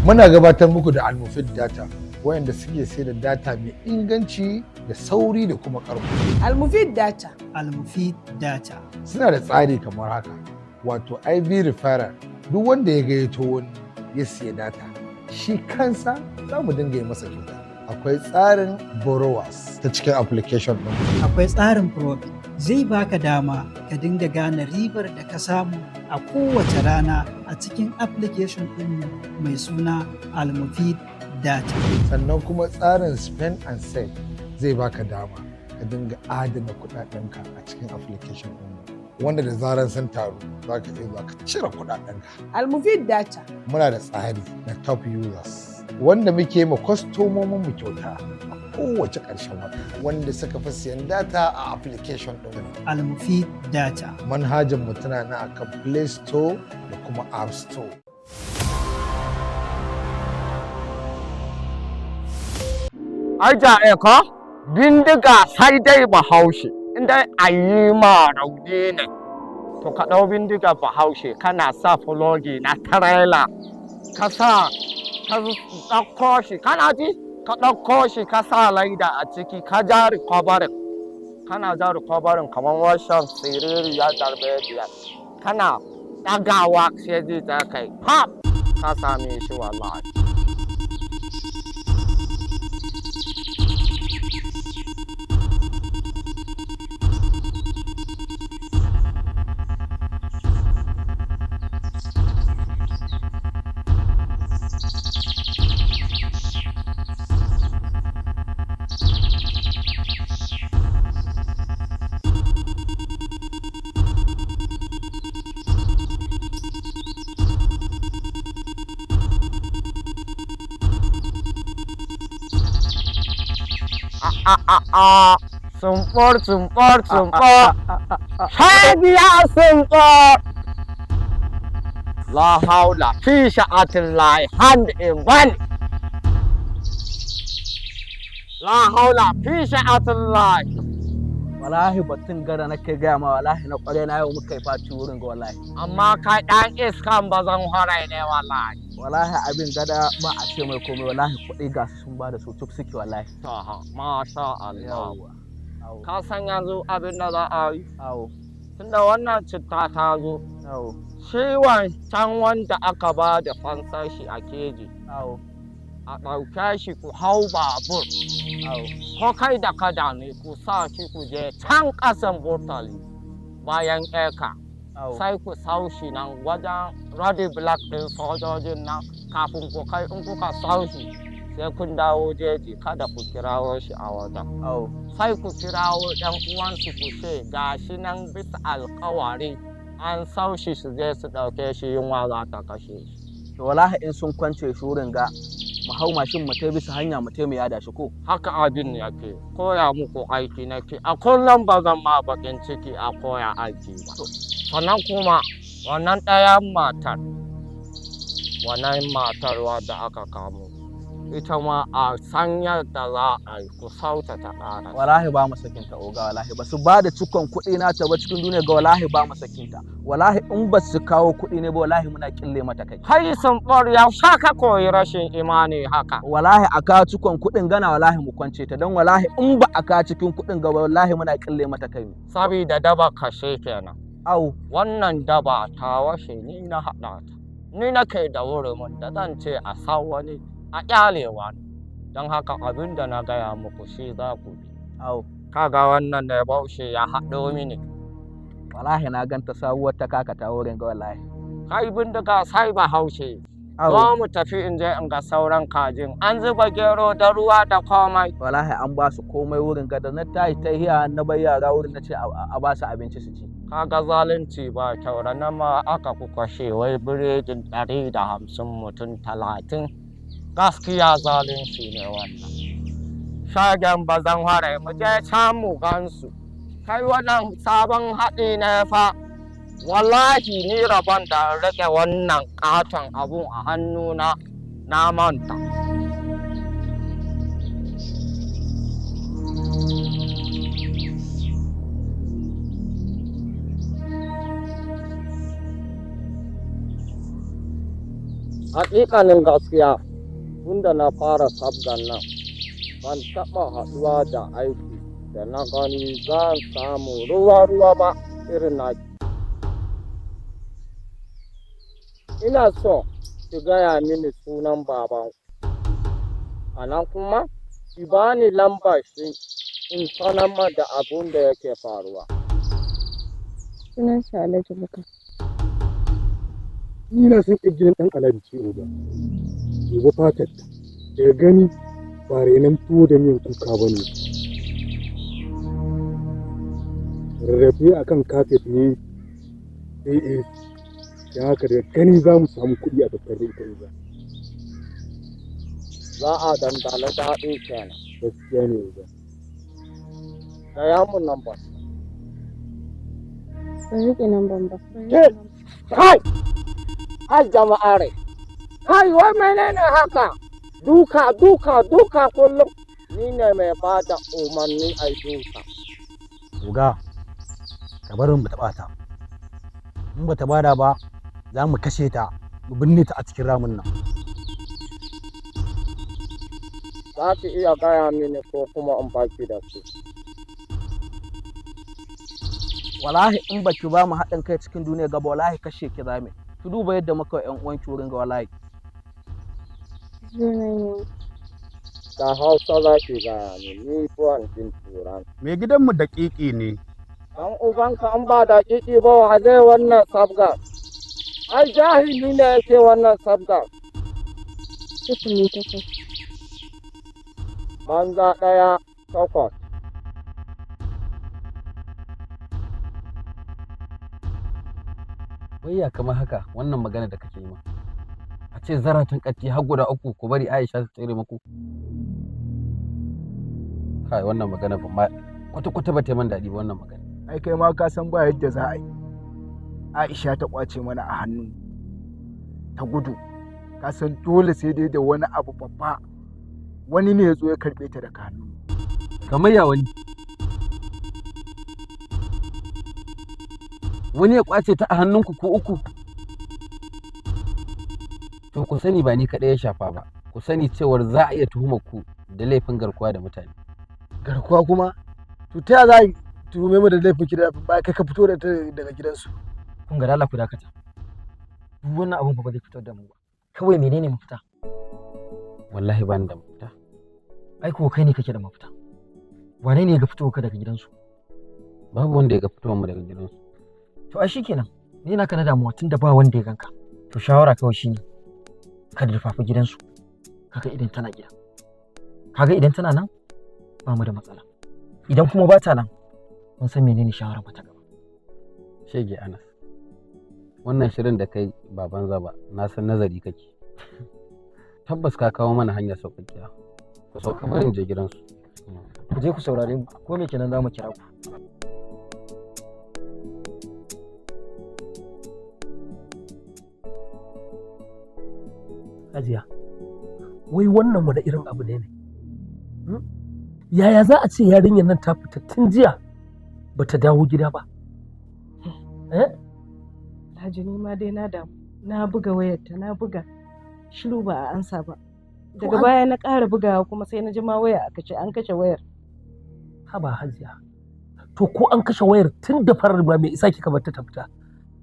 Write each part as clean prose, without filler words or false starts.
Muna gabatar muku da Almufid Data, wayanda suke sai da data mai inganci da sauri da kuma ƙarko. Almufid Data. Almufid Data. Suna da tsari kamar haka, wato IV referral, duk wanda ya gayyato wani ya siya data, shi kansa za mu dinga yi masa kyauta. Akwai tsarin borrowers ta cikin application ɗin. Akwai tsarin profit, zai baka dama ka dinga gane ribar da ka samu a kowace rana a cikin application ɗinmu mai suna Almufid Data. Sannan kuma tsarin spend and save zai baka dama ka dinga adana kuɗaɗenka a cikin application ɗin, wanda da zaran sun taru za ka iya zuwa ka cire kuɗaɗenka. Almufid Data. Muna da tsari na top users, wanda muke ma kwastomomin mu kyauta a kowace ƙarshen wata, wanda suka fi siyan data a application ɗin. Almufid Data. Manhajar mu tana nan akan Play Store da kuma App Store. Aja eka bindiga sai dai Bahaushe, in dai a yi ma rauni ne. To ka ɗau bindiga Bahaushe, kana sa fulogi na tarela, ka sa ka ɗauko shi, kana ji? Ka ɗauko shi, ka sa laida a ciki, ka ja recovering. Kana ja recovering kamar wancan siriri ya darbejiya. Kana ɗagawa sai ji ta kai, pap! Ka same shi wallahi. A a a sumɓor sumɓor sumɓor, shagiya sumɓor, la haula fi sha'atin lahi, hand in one, la haula fi sha'atin lahi. Wallahi batun gara na kai gaya ma, wallahi na kware na yau muka yi fati wurin ga wallahi. Amma kai ɗan iskan bazan horai ne wallahi. Wallahi abin gada ba a ce mai komai, wallahi kuɗi ga su sun ba da su tuk suke wallahi. Ta masha Allah. Yawwa. Awo. Ka san yanzu abin da za a yi? Awo. Tunda wannan citta ta zo, Awo. shi wancan wanda aka ba da fansar shi a keji, Awo. a ɗauke shi ku hau babur, Awo. ko kai da kada ne, ku sa shi ku je can ƙasan burtali bayan eka, Awo. sai ku sau shi nan wajen road block ɗin sojojin nan. Kafin ku kai, in kuka sau shi sai kun dawo jeji, kada ku kirawo shi a wajen. Awo. Sai ku kirawo ɗan uwansu ku ce ga shi nan bisa alkawari an sau shi, su je su ɗauke shi, yunwa za ta kashe shi. To wallahi in sun kwance shi wurin ga, mu hau mashin mu tai bisa hanya mu tai mu yada shi ko. Haka abin yake, koya muku aiki nake a kullum, ba zan ma bakin ciki a koya aiki ba. Sannan kuma wannan ɗayan matar, wannan matar wadda aka kamo, ita ma a san yadda za a yi ku sauta ta ƙara. Wallahi ba mu sakinta oga, wallahi ba su ba da cikon kuɗi na ta ba cikin duniya ga, wallahi ba mu sakinta. Wallahi in ba su kawo kuɗi ne ba, wallahi muna kille mata kai. Kai sun ya sa ka koyi rashin imani haka? Wallahi a kawo cikon kuɗin gana, wallahi mu kwance ta, don wallahi in ba a kawo cikin kuɗin ga, wallahi muna kille mata kai. Sabida daba kashe kenan. Au. Wannan daba ta washe, ni na haɗa ta, ni nake da wurin da zan ce a sa wani a ƙyalewa, don haka abin da na gaya muku shi za ku bi. Au. Kaga wannan da Baushe ya haɗo mini. Wallahi na ganta sabuwar ta kaka ta wurin ga wallahi. Kai bindiga sai Bahaushe. Au. Zo mu tafi in je in ga sauran kajin, an zuba gero da ruwa da komai. Wallahi an ba su komai wurin ga, da na tayi ta hiya na bai yara wurin, na ce a ba su abinci su ci. Kaga zalunci ba kyau, ranar ma aka ku kashe wai biredin 150 mutum 30, gaskiya zalunci ne wannan. Shagen bazan hare, mu je can mu gansu. Kai wannan sabon haɗi ne fa, wallahi ni rabon da rike wannan katon abun a hannuna na manta. Haƙiƙanin gaskiya, tunda na fara sabgan nan, ban taɓa haɗuwa da aiki da na gani zan samu ruwa-ruwa ba irin naki. Ina so ki gaya mini sunan babanku. A nan kuma, ki bani lambar shi in sanar ma da abun da yake faruwa. Sunan shi Alhaji Bukar. Ni na san ƴar gidan ɗan Alhaji ce oga. Duba fatar ta. Daga gani ba renon tuwo da miyan kuka ba ne. Rarrafe a kan kafet ne sai AC. Don haka daga gani za mu samu kuɗi a tattare da ita oga. Za a dandala daɗi kenan. Gaskiya ne oga. Gaya mun lambar. Ban riƙe namban ba. Ke, kai! Kai jama'are! Kai, wai menene haka? Duka, duka, duka kullum. Ni ne mai ba da umarni a duka. Oga, ka bar mu taɓa ta. In ba ta bada ba, za mu kashe ta, mu binne ta a cikin ramin nan. Za ki iya gaya mini ko kuma in baki da su. Wallahi in baki ba mu haɗin kai cikin duniya gaba, wallahi kashe ki zame. Ki duba yadda muka wa ƴan uwanki wurin ga wallahi. 091. Da Hausa za ki gaya mini, ni ban jin Turanci. Mai gidanmu daƙiƙi ne. Dan ubanka an ba da ƙiƙi ba wa zai wannan sabgar. Ai jahili ne yake wannan sabgar. 08. Banza ɗaya takwas. Wai ya kamar haka wannan magana da kake yi ma? A ce zaratan ƙatti har guda uku ku bari Aisha ta tsere muku. Kai, wannan magana ba ma kwata kwata ba ta yi min daɗi ba wannan magana. Ai kai ma ka san ba yadda za a yi Aisha ta kwace mana a hannu ta gudu. Ka san dole sai dai da wani abu babba, wani ne ya zo ya karɓe ta daga hannu. Kamar ya wani? Wani ya kwace ta a hannunku ko uku? To ku sani ba ni kaɗai ya shafa ba. Ku sani cewar za a iya tuhumar ku da laifin garkuwa da mutane. Garkuwa kuma? To ta za a tuhume mu da laifin kidnapping ba kai ka fito da ta daga gidansu? Kun ga, dala ku dakata. Duk wannan abun fa ba zai fitar da mu ba. Kawai menene mafita? Wallahi ba ni da mafita. Ai ko kai ne kake da mafita. Wane ne ya ga fitowar ka daga gidansu? Babu wanda ya ga fitowar mu daga gidansu. To ai shikenan. Ni naka na damuwa tunda ba wanda ya ganka. To shawara kawai shine ka durfafi gidansu. Kaga idan tana gida. Kaga idan tana nan ba mu da matsala. Idan kuma ba ta nan, mun san menene shawara mu ta gaba. Shege Anas. Wannan shirin da kai ba banza ba, na san nazari kake. Tabbas ka kawo mana hanya sauƙaƙiya. Ku sauka, bari in je gidansu. Ku je ku saurare mu, ko me kenan za mu kira ku. Hajiya, wai wannan wani irin abu ne ne? Hmm? Yaya za a ce yarinyar nan ta fita tun jiya bata dawo gida ba? Eh? Alhaji, ni ma dai na damu. Na buga wayarta, na buga. Shiru, ba a ansa ba. Daga baya na ƙara bugawa kuma sai na ji ma waya aka ce an kashe wayar. Haba Hajiya. To ko an kashe wayar, tun da farar ba mai isa kika bar ta fita.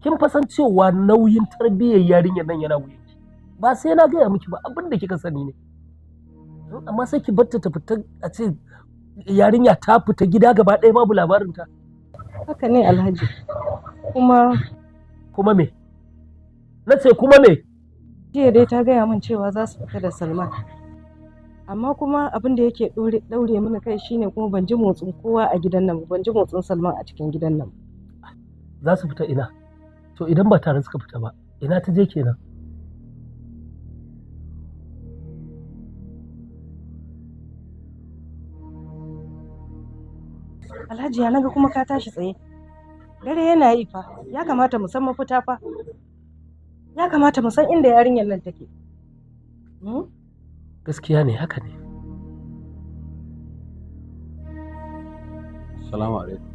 Kin fa san cewa nauyin tarbiyyar yarinyar nan yana wuyanki. Ba sai na gaya miki ba, abin da kika sani ne. Amma sai ki bar ta fita, a ce yarinya ta fita gida gaba ɗaya babu labarinta. Haka ne, Alhaji. Kuma Kuma me? Na ce kuma me? Jiya dai ta gaya min cewa za su fita da Salman. Amma kuma abin da yake ɗaure mini kai shine kuma ban ji motsin kowa a gidan nan ba, ban ji motsin Salman a cikin gidan nan. Za su fita ina? To idan ba tare suka fita ba, ina ta je kenan? Alhaji, ya naga kuma ka tashi tsaye. Dare yana yi fa, ya kamata mu san mafita fa. Ya kamata mu san inda yarinyar nan take. Hmm? Gaskiya ne, haka ne. Assalamu alaikum.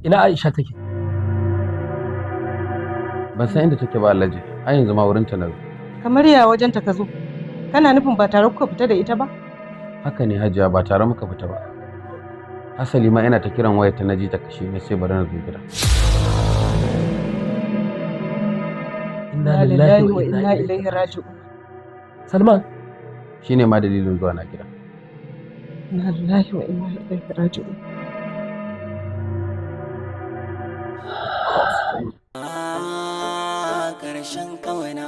Ina Aisha take? Ban san inda take ba, Alhaji. Har yanzu ma wurin ta na zo. Kamar ya wajen ta ka zo? Kana nufin ba tare kuka fita da ita ba? Haka ne Hajiya, ba tare muka fita ba. Hasali ma ina ta kiran wayar ta naji ta kashe, na sai bari na zo gida. Inna lillahi wa inna ilaihi raji'un. Salman. Shine ma dalilin zuwa na gida. Inna lillahi wa inna ilaihi raji'un. Ƙarshen ƙauna.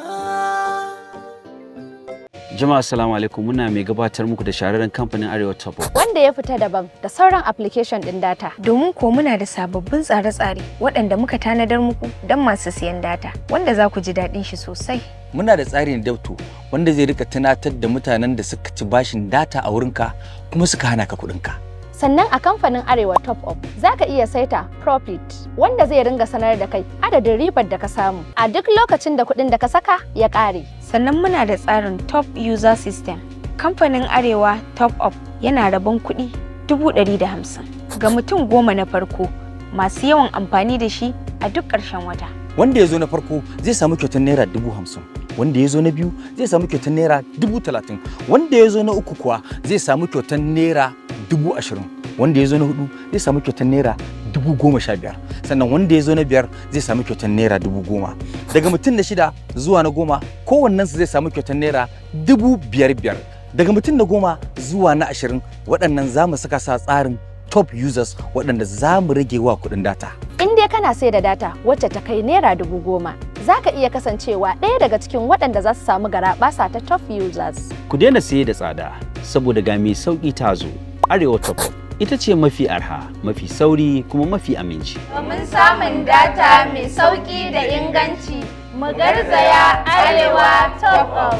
Jama'a, assalamu alaikum. Muna mai gabatar muku da shahararren kamfanin Arewa Top Up. Wanda ya fita daban da sauran application ɗin data. Domin ko muna da sababbin tsare-tsare waɗanda muka tanadar muku don masu siyan data, wanda za ku ji daɗin shi sosai. Muna da tsarin dafto wanda zai rika tunatar da mutanen da suka ci bashin data a wurinka kuma suka hana ka kuɗinka. Sannan a kamfanin Arewa Top Up za ka iya saita profit wanda zai ringa sanar da kai adadin ribar da ka samu a duk lokacin da kuɗin da ka saka ya ƙare. Sannan muna da tsarin Top User System. Kamfanin Arewa Top Up yana rabon kuɗi 150,000 ga mutum 10 na farko masu yawan amfani da shi a duk ƙarshen wata. Wanda ya zo na farko zai samu kyautar naira 50,000, wanda ya zo na biyu zai samu kyautar naira 30,000, wanda ya zo na uku kuwa zai samu kyautar naira 20,000, wanda ya zo na hudu zai samu kyautar naira 15,000, sannan wanda ya zo na biyar zai samu kyautar naira 10,000. Daga mutum na shida zuwa na 10, kowannensu zai samu kyautar naira 5,500. Daga mutum na 10 zuwa na 20, waɗannan za mu saka sa tsarin top users waɗanda za mu rage wa kuɗin data. In dai kana sai da data wacce ta kai naira 10,000, za ka iya kasancewa ɗaya daga cikin waɗanda za su samu garaɓasa ta top users. Ku daina siye da tsada saboda ga mai sauki ta zo. Arewa Top Up ita ce mafi arha, mafi sauri kuma mafi aminci. Domin samun data mai sauƙi da inganci, mu garzaya Arewa Top Up.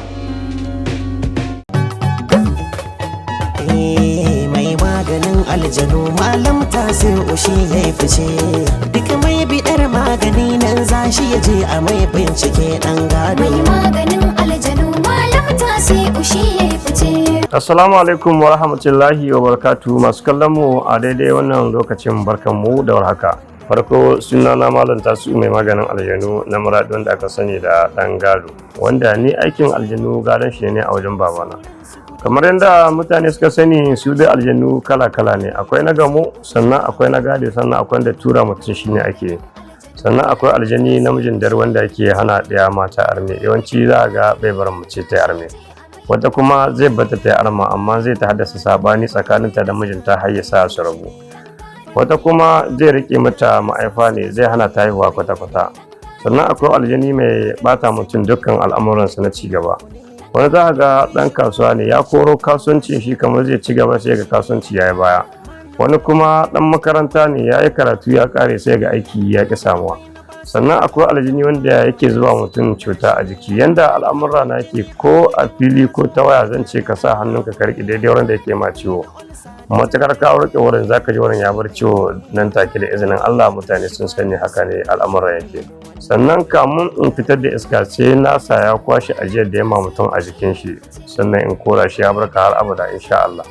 Mai maganin aljanu Malam Tasi'u shi ya yi fice, duk mai bidar magani nan za shi ya je a mai bincike, dan gado. Mai maganin aljanu Malam Tasi'u shi ya yi fice. Assalamu alaikum wa rahmatullahi wa barakatu, masu kallon mu a daidai wannan lokacin, barkan mu da warhaka. Farko, sunana Malam Tasi'u Mai Maganin Aljanu na Muradi, wanda aka sani da ɗan gado, wanda ni aikin aljanu gadon shi ne a wajen babana. Kamar yadda mutane suka sani, su dai aljanu kala-kala ne: akwai na gamo, sannan akwai na gado, sannan akwai da tura mutum shi ne ake, sannan akwai aljani namijin dare wanda ake hana ɗaya mata arme. Yawanci za a ga bai bar mace ta arme, wata kuma zai bata ta arma amma zai ta haddasa sabani tsakaninta da mijinta har ya sa su rabu. Wata kuma zai rike mata ma'aifa ne, zai hana ta haihuwa kwata-kwata. Sannan akwai aljani mai bata mutum dukkan al'amuransa na cigaba. Wani za ga ɗan kasuwa ne, ya koro kasuwancin shi kamar zai ci gaba, sai ga kasuwanci ya yi baya. Wani kuma ɗan makaranta ne, ya yi karatu ya ƙare, sai ga aiki ya ƙi samuwa. Sannan akwai aljini wanda yake zuba mutum cuta a jiki. Yanda al'amura na yake, ko a fili ko ta waya, zan ce ka sa hannunka ka riƙe daidai wurin da yake ma ciwo. Matukar ka riƙe wurin, zaka ji wurin ya bar ciwo nan take da izinin Allah. Mutane sun sani haka ne al'amuran yake. Sannan kamun in fitar da iska, sai na sa ya kwashe ajiyar da ya ma mutum a jikin shi, sannan in kora shi ya barka har abada insha Allah.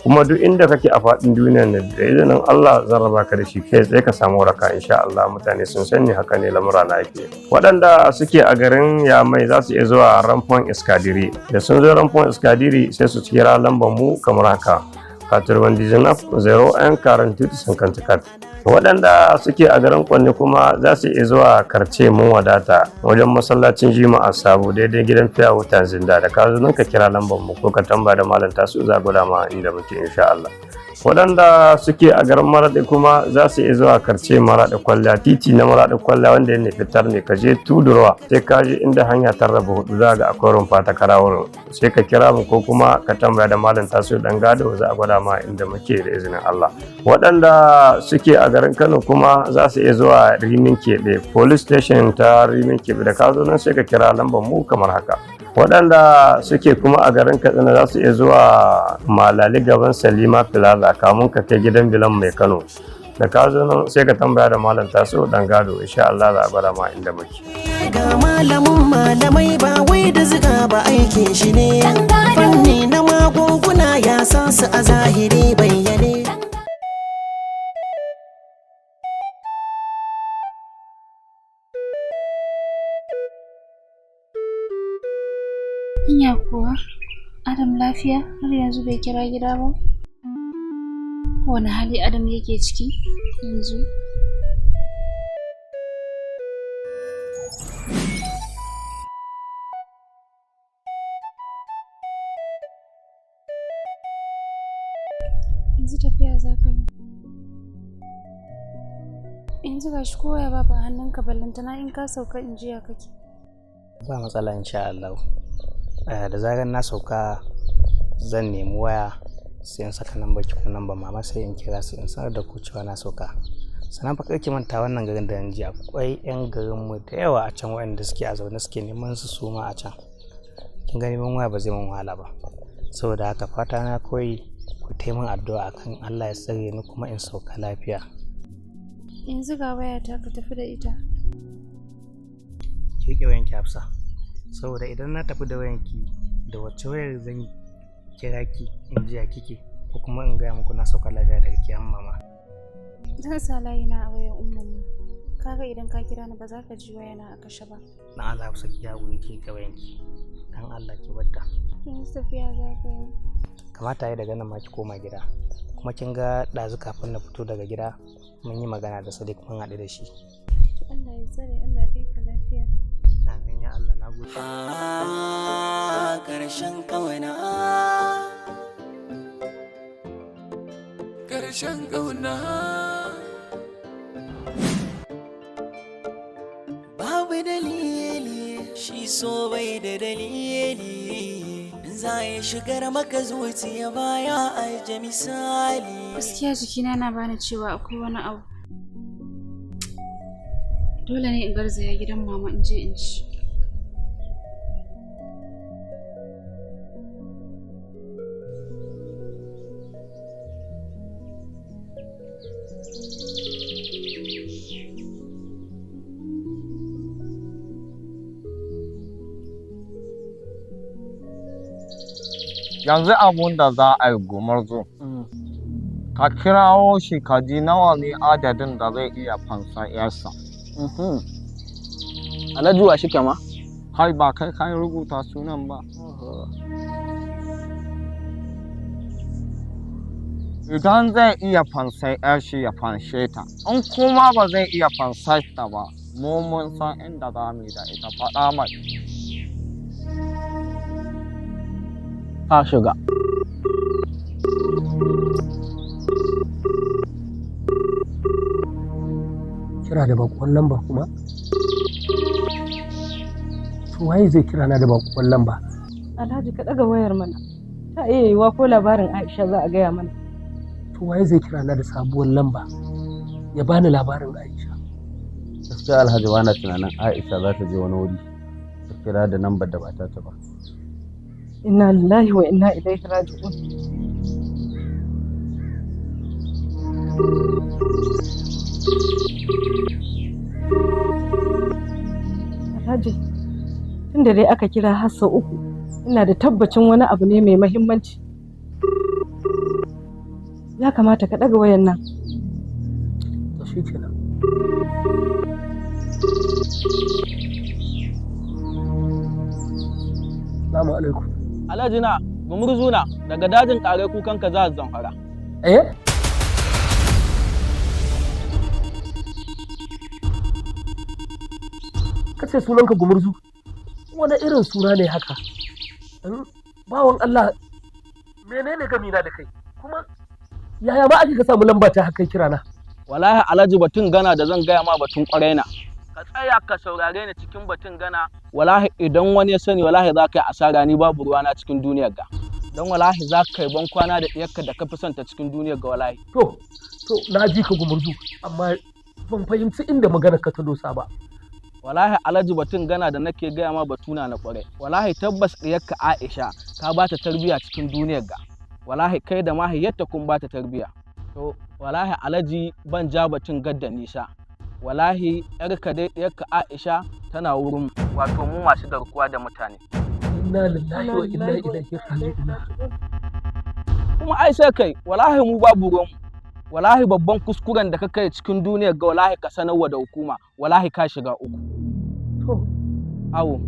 Kuma duk inda kake a faɗin duniyar nan, da izinin Allah zan raba ka da shi kai tsaye ka samu waraka insha Allah. Mutane sun sani haka ne lamura na yake. Waɗanda suke a garin Yamai za su iya zuwa rond-point Iskadiri. Da sun zo rond-point Iskadiri, sai su kira lambar mu kamar haka: 99 01 48 54. Waɗanda suke a garin Kwanni kuma za su iya zuwa karce Mun Wadata, wajen masallacin Juma'a Sabo, daidai gidan fiya wutan Zinda. Da ka zo nan, ka kira lambar mu ko ka tamba da Malam Tasu, za gwada ma inda muke insha Allah. Waɗanda suke a garin Maraɗi kuma za su iya zuwa karce Maraɗi Kwalla, titi na Maraɗi Kwalla wanda ya nufi ne, ka je tudurwa, sai ka je inda hanya ta raba hudu, za ga akwai rumfa ta kara wurin, sai ka kira mu ko kuma ka tambaya da Malam Tasu Dan Gado, za a gwada ma inda muke da izinin Allah. Waɗanda suke a garin Kano kuma za su iya zuwa Rimin Keɓe, police station ta Rimin Keɓe. Da ka zo nan, sai ka kira lambar mu kamar haka. Waɗanda suke kuma a garin Katsina za su iya zuwa Malali, gaban Salima Plaza, kamun ka kai gidan Bilan Mai Kano. Da ka zo nan, sai ka tambaya da Malam Tasu Dan Gado, insha Allah za a gwada ma inda muke. Ga malamin malamai, ba wai da ziga ba, aikin shi ne, fanni na magunguna ya san su a zahiri bayyane. Anya kuwa Adam lafiya har yanzu bai kira gida ba? Wani hali Adam yake ciki yanzu? Yanzu tafiya za ka yi. Yanzu ga shi koya babu a hannunka, ballantana in ka sauka in jiya kake. Ba matsala insha Allah. Da zarar na sauka zan nemi waya, sai in saka lambar ki ko lambar mama, sai in kira su in sanar da ku cewa na sauka. Sannan fa ki manta, wannan garin da yanzu akwai yan garin mu da yawa a can waɗanda suke a zaune suke neman su suma a can. Kin ga neman waya ba zai mun wahala ba. Saboda haka fata na kawai ku taimun addu'a akan Allah ya tsare ni kuma in sauka lafiya. Yanzu ga wayata, ka tafi da ita. Ki riƙe wayanki, Hafsa, saboda idan na tafi da wayanki, da wacce wayar zan kira ki in ji ya kike, ko kuma in gaya muku na sauka lafiya daga kiyan mama? Zan sa layina a wayan ummanmu. Kaga idan ka kira ni ba za ka ji wayana a kashe ba. Na Allah, Hafsa, ki haƙuri, ki riƙe wayanki, dan Allah ki barta. Yanzu tafiya za ka yi. Kamata ya daga nan ma ki koma gida. Kuma kin ga ɗazu kafin na fito daga gida mun yi magana da Sadiq, mun haɗu da shi. Allah ya tsare, Allah ya kai ka lafiya. Amin ya Allah, na gode. Ƙarshen ƙauna, ƙarshen ƙauna. Babu dalili, shi so bai da dalili, za ya shigar maka zuciya baya aje misali. Gaskiya jikina na bani cewa akwai wani abu. Dole ne in garzaya gidan mama in je in ci. Yanzu abun da za a yi, Gumurzu, ka kirawo shi ka ji nawa ne adadin da zai iya fansa yarsa. Alhaji wa shike ma? Kai ba kai kai rubuta sunan ba. Idan zai iya fansar yar shi, ya fanshe ta, in kuma ba zai iya fansar ta ba, mu mun san inda za mu yi da ita. Faɗa mai. Ta shiga. Kira da bakuwan lamba kuma? To waye zai kira na da bakuwan lamba? Alhaji, ka ɗaga wayar mana. Ta iya yiwuwa ko labarin Aisha za a gaya mana. To waye zai kira na da sabuwar lamba ya bani labarin Aisha? Gaskiya Alhaji, bana tunanin Aisha za ta je wani wuri ta kira da lambar da ba ta ba. Inna lillahi wa inna ilaihi raji'un. Alhaji, tunda dai aka kira har sau uku, ina da tabbacin wani abu ne mai mahimmanci. Ya kamata ka ɗaga wayan nan. To shi kenan. Salamu alaikum. Alhaji na, Gumurzu na daga dajin kare kukan ka za Zamfara. Eh? Kace sunanka Gumurzu? Wani irin suna ne haka? Bawan Allah, menene gamina da kai? Kuma yaya ma aka ka samu lamba ta haka kira na? Wallahi Alhaji, batun gana da zan gaya ma batun kwarai na. Ka tsaya ka saurare ni cikin batun gana. Wallahi idan wani ya sani, wallahi za ka yi asara, ni babu ruwana cikin duniyar ga. Don wallahi za ka yi ban kwana da ɗiyarka da ka fi son ta cikin duniyar ga wallahi. To, na ji ka Gumurzu, amma ban fahimci inda maganar ka ta dosa ba. Wallahi Alhaji, batun gana da nake gaya ma batuna na kwarai. Wallahi tabbas ɗiyarka Aisha ka ba ta tarbiyya cikin duniyar ga. Wallahi kai da mahaiyarta kun ba ta tarbiyya. To wallahi Alhaji, ban ja batun gadda nisa. Wallahi yarka dai, ɗiyarka Aisha tana wurin, wato mu masu garkuwa da mutane. Inna lillahi wa inna ilaihi raji'un. Kuma ai sai kai, wallahi mu babu ruwan. Wallahi babban kuskuren da ka kai cikin duniyar ga, wallahi ka sanarwa da hukuma, wallahi ka shiga uku. To. Awo.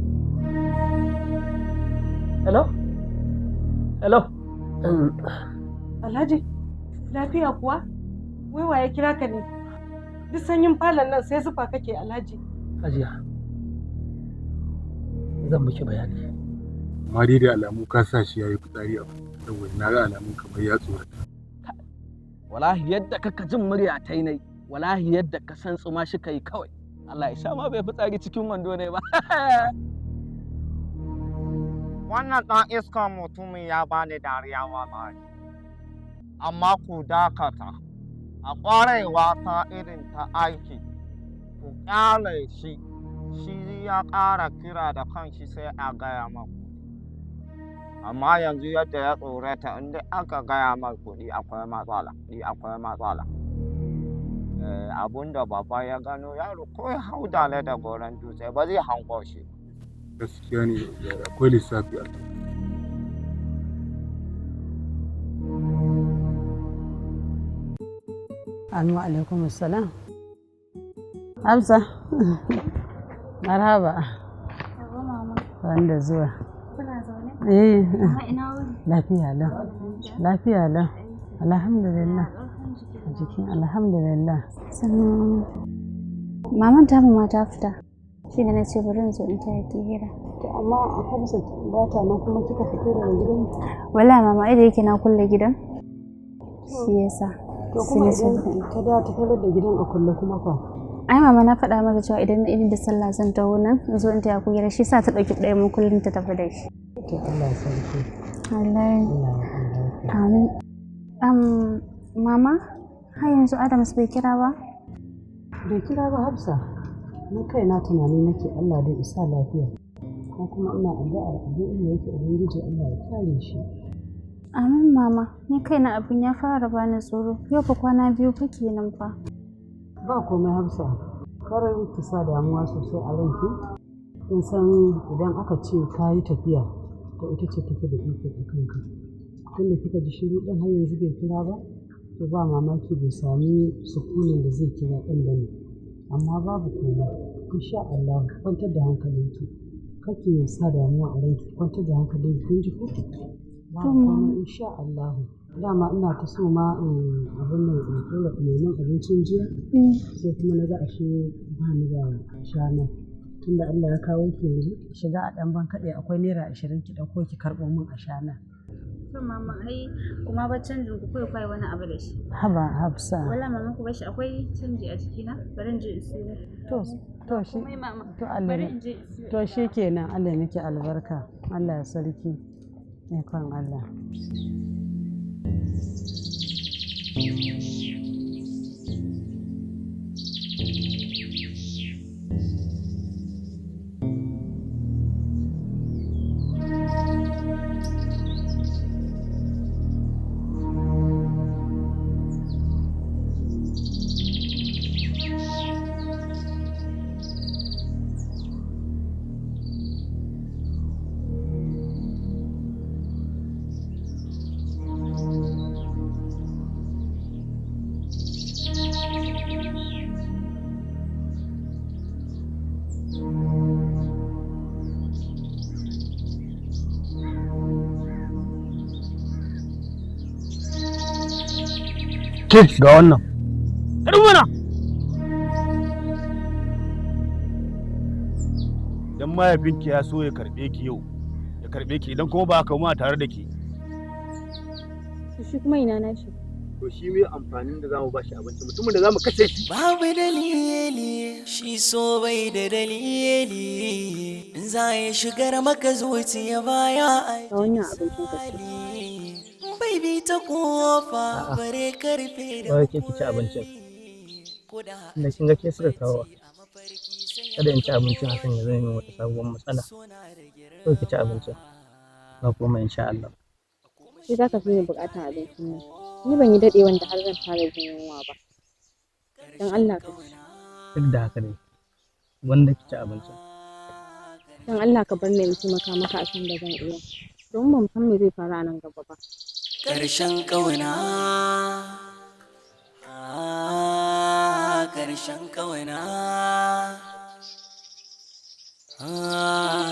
Hello? Hello? Alhaji, lafiya kuwa? Wai wa ya kira ka ne? Duk sanyin falon nan sai zufa kake, Alhaji. Hajiya, zan miki bayani. Amma dai da alamu ka sa shi ya yi fitsari a saboda na ga alamun kamar ya tsorata. Wallahi yadda kaka jin murya ta nai, wallahi yadda ka san tsuma shi kai kawai. Allah ya sha ma bai fitsari cikin wando ne ba. Wannan ɗan iskan mutumin ya bani dariya wallahi. Amma ku dakata, a ƙwarewa ta irin ta aiki, ku ƙyale shi, shi ya ƙara kira da kanshi sai a gaya maku. Amma yanzu yadda ya tsorata, in dai aka gaya mai kuɗi akwai matsala, kuɗi akwai matsala. Abun da babba ya gano, yaro ko ya hau dale da goron dutse ba zai hango shi. Gaskiya ne, akwai lissafi a kai. Amin, alaikum salam. Hamza, marhaba. Wanda zuwa. Kuna zaune? Eh. Mama, ina wuni? Lafiya lau. Lafiya lau. Alhamdulillah. Jikin alhamdulillah. Sannan maman tamu ma ta fita. Shi ne na ce bari in zo in taya ki hira. To amma Hamza ba ta nan kuma kika fito daga gidan? Wallahi mama, ai da yake na kulle gidan. Shi yasa. To kuma idan ta dawo ta tarar da gidan a kulle kuma fa? Ai mama, na faɗa mata cewa idan na idar da sallah zan taho nan in zo in taya ku hira, shi sa ta ɗauki ɗaya mun kullum ta tafi da shi. To Allah ya sarki. Wallahi. Allah ya albarka. Amin. Mama, har yanzu Adams bai kira ba? Bai kira ba, Hafsa. Ni kaina tunani nake Allah dai isa lafiya. Ko kuma ina addu'ar a duk inda yake Ubangiji Allah ya kare shi. Amin mama, ni kaina abin ya fara bani tsoro. Yau fa kwana 2 fa kenan fa. Ba komai, Hafsa. Kar ki sa damuwa sosai a ranki. Kin san idan aka ce ka yi tafiya, to ita ce take da iko a kanka. Tunda kika ji shiru ɗin har yanzu bai kira ba, to ba mamaki bai sami sukunin da zai kira ɗin ba ne. Amma babu komai. Insha Allah, kwantar da hankalinki. Kar ki sa damuwa a ranki, kwantar da hankalinki, kin ji ko? Babu komai insha Allah. Dama ina ta so ma in abin nan in ɗora ɗumamen abincin jiya. Sai kuma na ga ashe ba ni da shana. Tunda Allah ya kawo ki yanzu, shiga a ɗan bankaɗe akwai ₦20, ki ɗauko ki karɓo min ashana. To mama, ai kuma ba canjin ku kai kai wani abu da shi. Haba Hafsa. Wallahi mama, ku bashi, akwai canji a jikina, bari in je in siyo. To shi Komai mama. To Allah Bari in je in siyo. To shi kenan, Allah ya miki albarka. Allah ya sarki. Ikon Allah. Ke, ga wannan. Mana. Dan mahaifinki ya so ya karɓe ki yau, ya karɓe ki, idan kuma ba haka ma tare da ke. To shi kuma ina na shi? To shi mai amfanin da zamu bashi abinci mutumin da zamu kashe shi. Babu dalili, shi so bai da dalili, in za ya shigar maka zuciya baya a Ga wannan abincin ka ci. Bai bi ta kofa bare karfe da Ba ke ki ci abincin. Tunda kin ga ke suka kawo. Kada in ci abincin hakan ya zame min wata sabuwar matsala. Kawai ki ci abincin. Ba komai insha Allah. Sai za ka fi ni buƙatar abincin nan. Ni ban yi daɗewan da har zan fara jin yunwa ba. Don Allah ka ci. Duk da haka dai, wanda ki ci abincin. Don Allah ka bar ni in taimaka maka a san da zan iya. Domin ban san me zai faru a nan gaba ba. Ƙarshen ƙauna, ƙarshen ƙauna,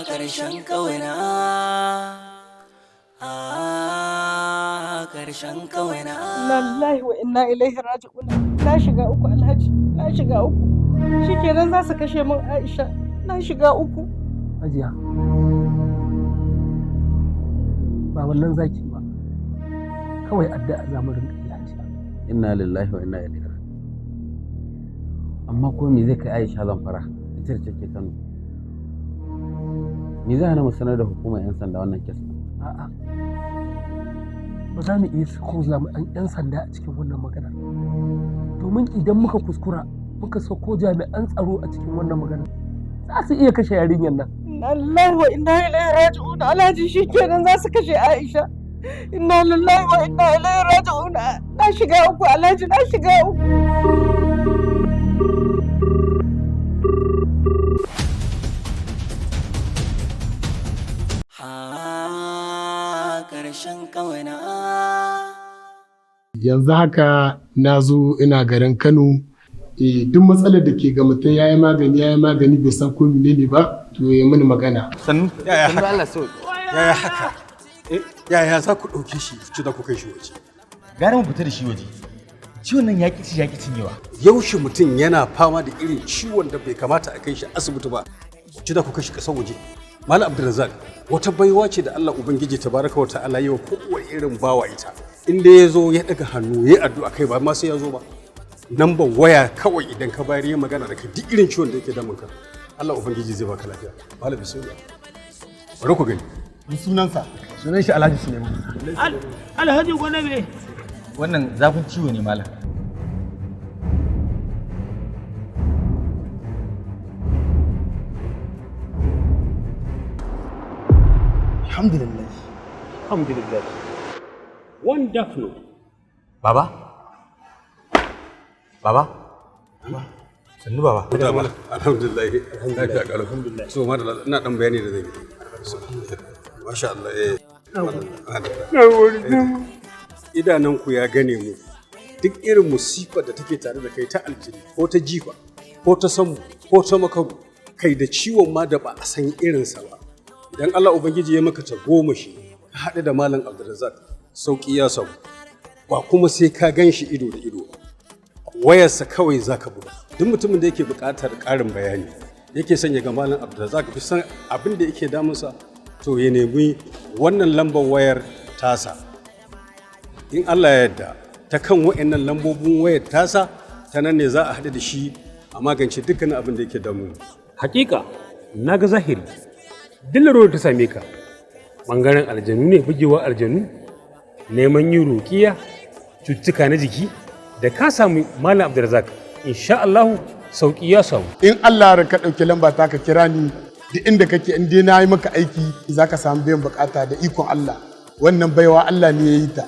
ƙarshen ƙauna. Ƙarshen ƙauna. Lillahi wa inna ilaihi raji'un. Na shiga uku, Alhaji, na shiga uku. Shikenan za su kashe min Aisha. Na shiga uku. Hajiya, ba wannan zaki ba, kawai addu'a za mu rinka yi, Hajiya. Inna lillahi wa inna ilaihi raji'un. Amma ko me zai kai Aisha Zamfara, ita da take Kano? Me zai hana mu sanar da hukumar 'yan sanda wannan kes ɗin? A'a, ba za mu iya sako jami'an 'yan sanda a cikin wannan magana, domin idan muka kuskura muka sako jami'an tsaro a cikin wannan magana, za su iya kashe yarinyar nan. Inna lillahi wa inna ilaihi raji'un. Alhaji, shikenan za su kashe Aisha. Inna lillahi wa inna ilaihi raji'un. Na shiga uku, Alhaji, na shiga uku. Ƙarshen ƙauna. Yanzu haka na zo ina garin Kano. Duk matsalar da ke ga mutum, ya yi magani, ya yi magani, bai san ko menene ba, to ya mini magana. Sannu. Yaya haka? Yaya haka? Yaya za ku ɗauke shi ci za ku kai shi waje? Gara mu fita da shi waje. Ciwon nan ya ƙi ci ya ƙi cinyewa. Yaushe mutum yana fama da irin ciwon da bai kamata a kai shi asibiti ba, ci za ku kai shi ƙasar waje? Malam Abdulrazak, wata baiwa ce da Allah Ubangiji tabaraka wa ta'ala yi wa kowane irin bawa ita. In dai ya zo ya ɗaga hannu ya addu'a, kai ba ma sai ya zo ba. Namban waya kawai idan ka bayar ya magana da kai, duk irin ciwon da yake damun ka, Allah Ubangiji zai baka lafiya. Malam, bismillah. Bari ku gani. Sunansa? Sunan shi Alhaji Suleiman. Alhaji Gwanabe. Wannan zafin ciwo ne, malam. Alhamdulillah. Alhamdulillah. Wonderful. Baba? Baba? Sannu, baba. Alhamdulillah. Lafiya kalau. Alhamdulillah. So madalla, ina dan bayani da zan yi. Masha Allah eh. Idananku ya gane mu duk irin musifar da take tare da kai, ta aljini ko ta jifa ko ta sammu ko ta makaru, kai da ciwon ma da ba a san irinsa ba. Idan Allah Ubangiji ya maka ta goma shi ka haɗu da Malam Abdulrazak, sauƙi ya samu, ba kuma sai ka gan shi ido da ido ba, wayarsa kawai za ka buga. Duk mutumin da yake buƙatar ƙarin bayani, yake son ya ga Malam Abdulrazak, bisan abin da yake damunsa, to ya nemi wannan lambar wayar tasa. In Allah ya yarda, ta kan wa'annan lambobin wayar tasa, ta nan ne za a haɗu da shi a magance dukkanin abin da yake damu. Hakika na ga zahiri, duk larurar ta same ka, bangaren aljanu ne, bugewa aljanu, neman yin roƙiya, cututtuka na jiki, da ka samu Malam Abdulrazak, insha Allahu sauki ya samu. In Allah ya ka ɗauki lamba ta ka kira ni, duk inda kake, in dai na yi maka aiki, za ka samu biyan bukata da ikon Allah. Wannan baiwa Allah ne ya yi ta.